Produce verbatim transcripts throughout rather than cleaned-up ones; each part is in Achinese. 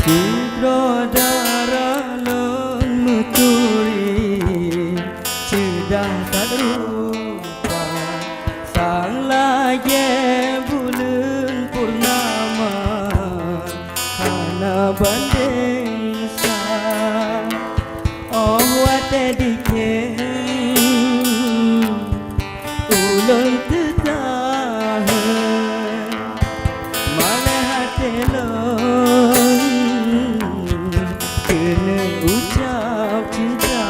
Sidroe dara lôn meuturi, ceudah that rupa, sang lagèe buleuen purnama, hana bandeng sa. Óh watèe dikhem ulôn teutaheun, malèe até lôn keuneuk ucap cinta.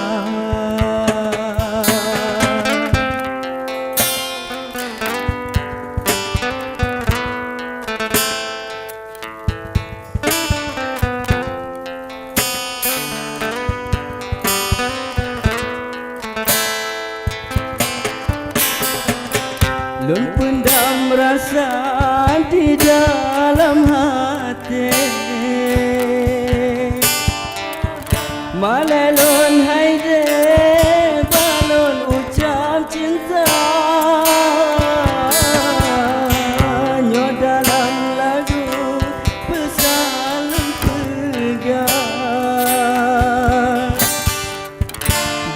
Lôn peundam rasa di dalam até. Malèe lôn hai deh bak lôn ucap cinta. Nyoe dalam lagu peusan lôn peugah.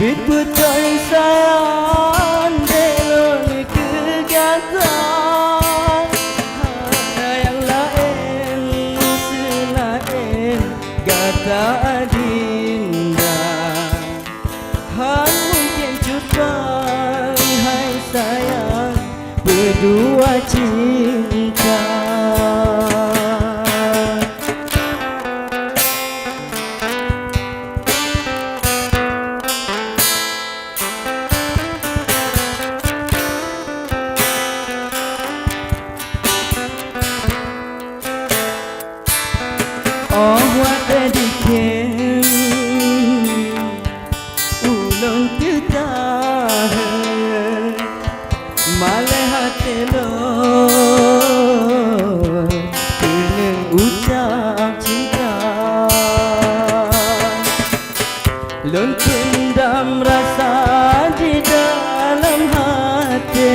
Bit beutôi sayang deh lôn keu gata. Hana nyang laén seulaén gata, adinda. Han mungken cut ban hai sayang beudua cinta. Óh watèe dikhem ulôn teutaheun, malèe até lôn keuneuk ucap cinta. Lôn peundam rasa di dalam até.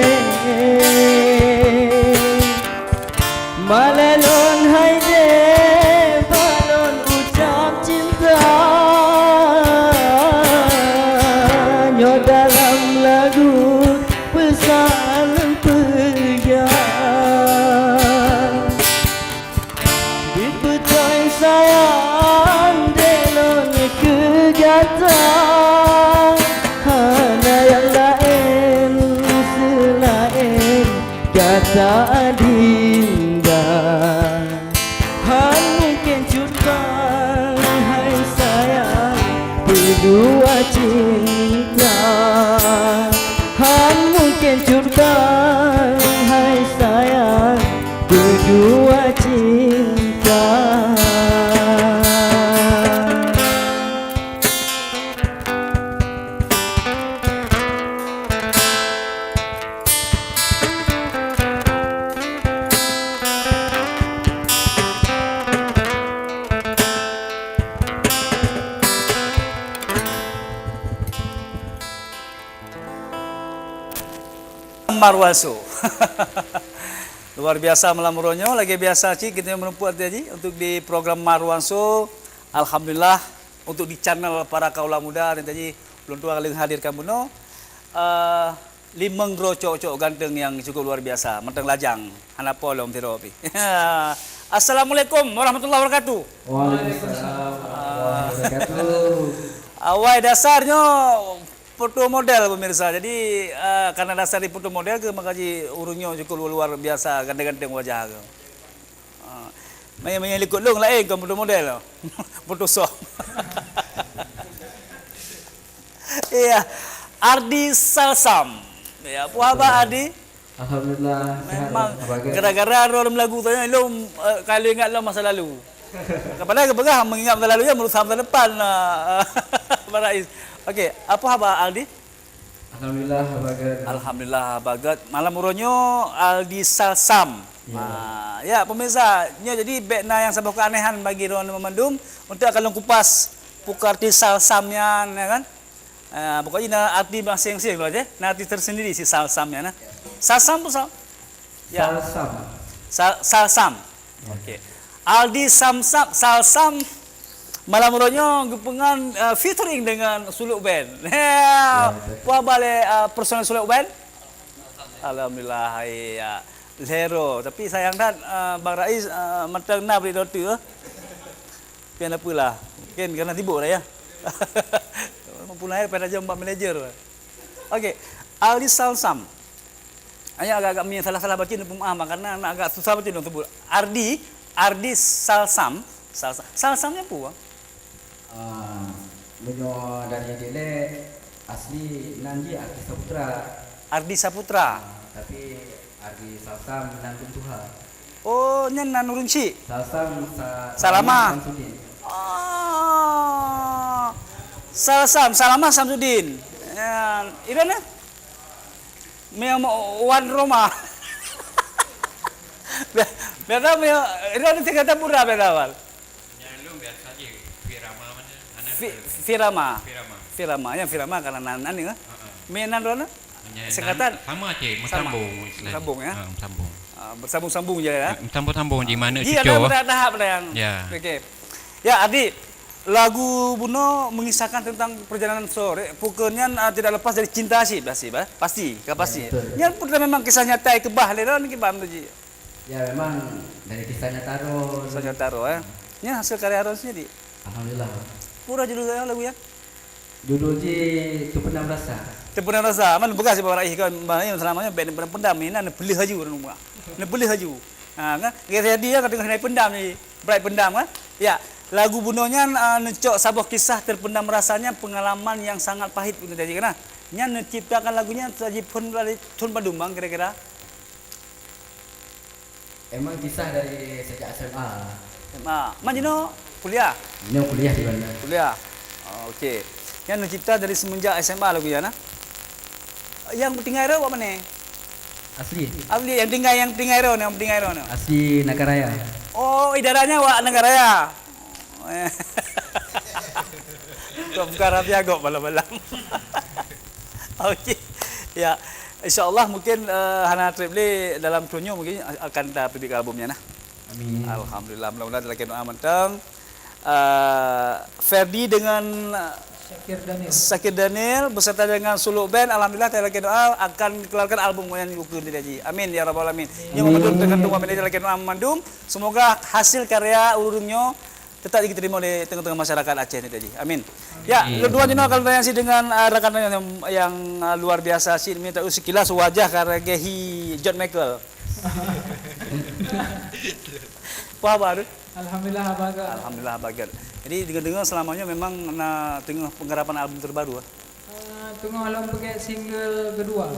Malèe lôn hai deh bak lôn ucap cinta. Nyoe dalam lagu peusan lôn peugah. Bit beutôi sayang deh lôn keu gata. Hana nyang laén seulaén gata, adinda. Han mungken cut ban hai sayang beudua cinta. Han mungken cut ban hai sayang beudua cinta. Marwanso. Luar biasa malam uroe nyoe, lagèe biasa cit kita meureumpok tadi untuk di program Marwanso. Alhamdulillah, untuk di channel Para Kaula Muda, dan tadi ulôn tuan lheueh hadirkan bunoe, eh, limong droe cowok-cowok ganteng yang cukup luar biasa, mantong lajang, hana po lom sidroe pih. Assalamualaikum warahmatullahi wabarakatuh. Waalaikumsalam warahmatullahi wabarakatuh. Awai dasar nyoe foto model, pemirsa. Jadi, eh, karena dasar di foto model ke, maka ji ureueng nyoe cukup luar biasa, ganteng-ganteng wajah ke. Ah, maya-maya likot lôn laén kon foto model. Photoshop. Iya. Ardi Salsam. Ya, apa haba Ardi? Alhamdulillah, sehat, Memang Abah Gat. Gara-gara droe lom lagu tanya lom, eh, kalau ingat lom masa lalu. Padahal kepeugah mengingat masa lalu ya merusak masa depan, ah, Abah Rais. Okey, apa haba Ardi? Alhamdulillah, Abah Gat. Alhamdulillah, Abah Gat. Malam uroe nyoe, Aldi Salsam. Ya. Ah, ya, pemirsa, nyoe jadi bèk na nyang saboh keuanehan bagi droeneuh mandum. Untuk akan lôn kupas, peue arti Salsam nyan, ya kan? Ah, pokoknya na arti masing-masing lah, je. Na arti tersendiri si Salsam nyan, nah. Salsam tu Sal? Ya. Salsam. Sal-, Salsam. Ya. Okey. Aldi Samsam, Salsam, malam uroe nyoe geupeungan, eh, featuring dengan Suluk Band. Ya, betul. Peue haba lé, eh, personel Suluk Band? Alhamdulillah, ya. Lhèe droe. Tapi sayang that, eh, Bang Rais, eh, mantong na bri dokto, eh. Pian apalah. Mungkin karena sibuk dah, ya. Mampu lahir pada jam empat manager. Okey, Aldi Salsam. Hanya agak-agak mie salah-salah baca, ni pemaaf, karena nak agak susah baca dong sebut. Ardi, Ardi Salsam, Salsam. Salsam ni apa, Bang? Ah, meunyoe dari dilek asli nan jih Ardi Saputra. Ardi Saputra. Ah, tapi Ardi Salsam nan lôn tuha. Oh, nyan nan ureueng chik. Salsam sa-, Salama. Salama Samsudin. Oh. Salsam, Salama Samsudin. Nyan, Iran eh? Mia mo-, wan Roma. Biasa mia, Iran ni tinggal tempura biasa awal. Nyang lôn biasa je, Firama mana? Hana Fi-, ada. Firama. Firama. Firama, yang Firama karena nan, nan ni, eh? Ha, ha. Mie nan droeneuh? Nyang singkatan? Nan sama je, sama. Meusambung istilah. Meusambung, ya? Ha, meusambung. Ah, bersambung-sambung je, ya? Meusambung-sambung di mana cucur. Ada tahap-tahap dah yang. Ya. Okey. Ya, Ardi, lagu bunoe mengisahkan tentang perjalanan seureueng. Pokoknya, ah, tidak lepas dari cinta sih, pasti, bah. Pasti, kan pasti. Ya, betul. Nyan pun memang kisah nyata keubah lé dah ni kiban tu ji. Ya, memang dari kisah nyata tu. Kisah nyata tu, eh. Nyan hasil karya Aaron sendiri. Alhamdulillah. Pura judul lagu ya? Judul jih Terpendam Rasa. Terpendam Rasa. Man peugah si Bang Raih kan, Bang Raih selamanya bèk neupendam-pendam ni, na neupeuléh laju ureueng muka. Neupeuléh laju. Ha, kan? Gaya jadi ya, ka teungoh hana pendam ni. Bright pendam kan? Ya. Lagu bunoe nyan, ah, neucok saboh kisah terpendam rasanya, pengalaman yang sangat pahit pun terjadi kan? Nyan neuciptakan lagu nyan sejak thon, thon padum bang kira-kira? Emang kisah dari sejak S M A. S M A. Man jinoe kuliah? Jinoe kuliah di Banda. Kuliah. Oh, okey. Nyan neucipta dari semenjak S M A lagu nyan, nah. Yang tinggai rot awak mana? Asli. Asli yang tinggai, yang tinggai rot, yang tinggai rot. Asli Nagan Raya. Oh, idaranya awak Nagan Raya. Kok bukan rapi agok malam-malam. Okey. Ya. Insya-Allah mungkin, eh, hana trép lé dalam tahun nyoe mungkin akan tapeubiet album nyan nah. Amin. Alhamdulillah, mudah-mudahan dalam doa mantong. Eh, Ferdi dengan, eh, Syakir Daniel. Syakir Daniel beserta dengan Suluk Band, alhamdulillah dalam doa akan dikeluarkan album yang diukur di haji. Amin ya rabbal alamin. Amin. Nyoe mandum tergantung pada dalam doa mandum. Semoga hasil karya ureueng nyoe tetap diterima oleh tengah-tengah masyarakat Aceh ni tadi. Amin. Ya, amin. Dua-dua jinoe kalau tanya si dengan, ah, rakan yang, yang, ah, luar biasa si, minta sekilas wajah karena Gehi John Michael. Apa khabar tu? Alhamdulillah, abang. Alhamdulillah, abang. Jadi dengar-dengar selamanya memang na tengah penggarapan album terbaru, ah? Ah, tengah lom pakai single kedua.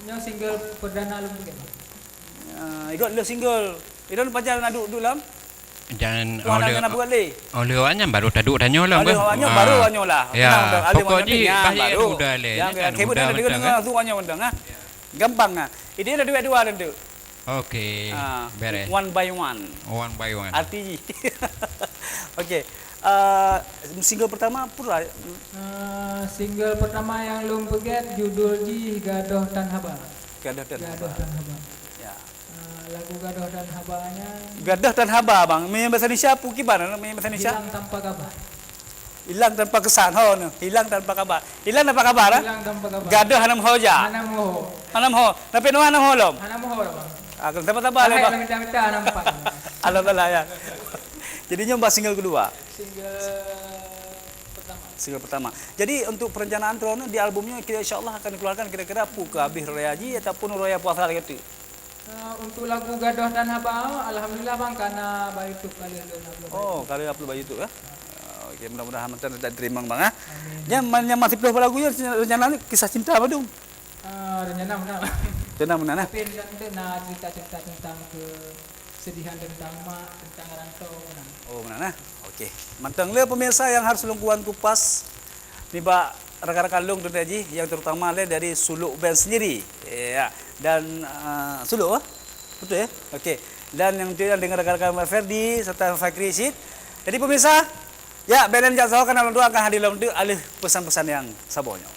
Nyoe single perdana lom pakai. Ah, ikut le single. Itu pajan nak duduk dalam? Jangan. Tuan oleh, nak buat leh. Oleh awak nyan baru taduk tanyoe lah. Oleh awak nyan baru awak nyan lah. Ya, pokok ji bahagian muda leh. Yang kan kebut ada dengar tu awak nyan mantong, ha. Gampang ah. Ini ada duit dua tentu. Okey. Ah, beres. One by one. One by one. Arti ji. Okey. Ah, single pertama pula. Ah, single pertama yang lom peugét judul jih Gadoh Tan Haba. Gadoh Tan Haba. Gadoh Tan Haba. Ya. Ah, lagu Gadoh Tan Haba nyan. Gadoh Tan Haba, bang. Meunan bahasa Indonesia apa kiban, meunan bahasa Indonesia? Hilang tanpa kabar. Hilang tanpa kesan, ho, nah. Hilang tanpa kabar. Hilang tanpa kabar, ah? Hilang tanpa kabar. Gadoh hana meuho ja. Hana meuho. Hana meuho. Tapi nuan hana meuho lom? Hana meuho lom, bang. Ah, kena sabar-sabar lé, bang. Minta-minta hana meupat. Alhamdulillah, ya. Jadi, nyoe bah single kedua. Single pertama. Single pertama. Jadi, untuk perencanaan droeneuh di album nyoe, kira insya Allah akan dikeluarkan kira-kira pukul habis raya haji ataupun raya puasa lagi tu? Eh, untuk lagu Gadoh Tan Haba, alhamdulillah, bang, kana bak YouTube kali lôn upload. Oh, kali upload bak YouTube, ya? Ah, okey, mudah-mudahan mantong tetap terima, bang, ah. Amin. Nyang, nyang masih penuh lagu nyoe, rencana ni kisah cinta apa tu? Ah, rencana meunan. Rencana meunan, ah. Tapi rencana tu na cerita-cerita tentang kesedihan tentang mak, tentang rantau meunan. Oh, meunan, ah. Okey. Mantong lé pemirsa yang harus lôn kuan kupas nibak rakan-rakan lôn tadi jih, yang terutama lé dari Suluk Band sendiri. Ya. Dan, ah, Suluk, ah? Betul, ya? Okey. Dan yang tu yang dengan rakan-rakan Mat Ferdi serta Fakri Sid. Jadi, pemirsa, ya, band jak saho kana lôn dua akan hadir lom tu alih pesan-pesan yang saboh nyoe.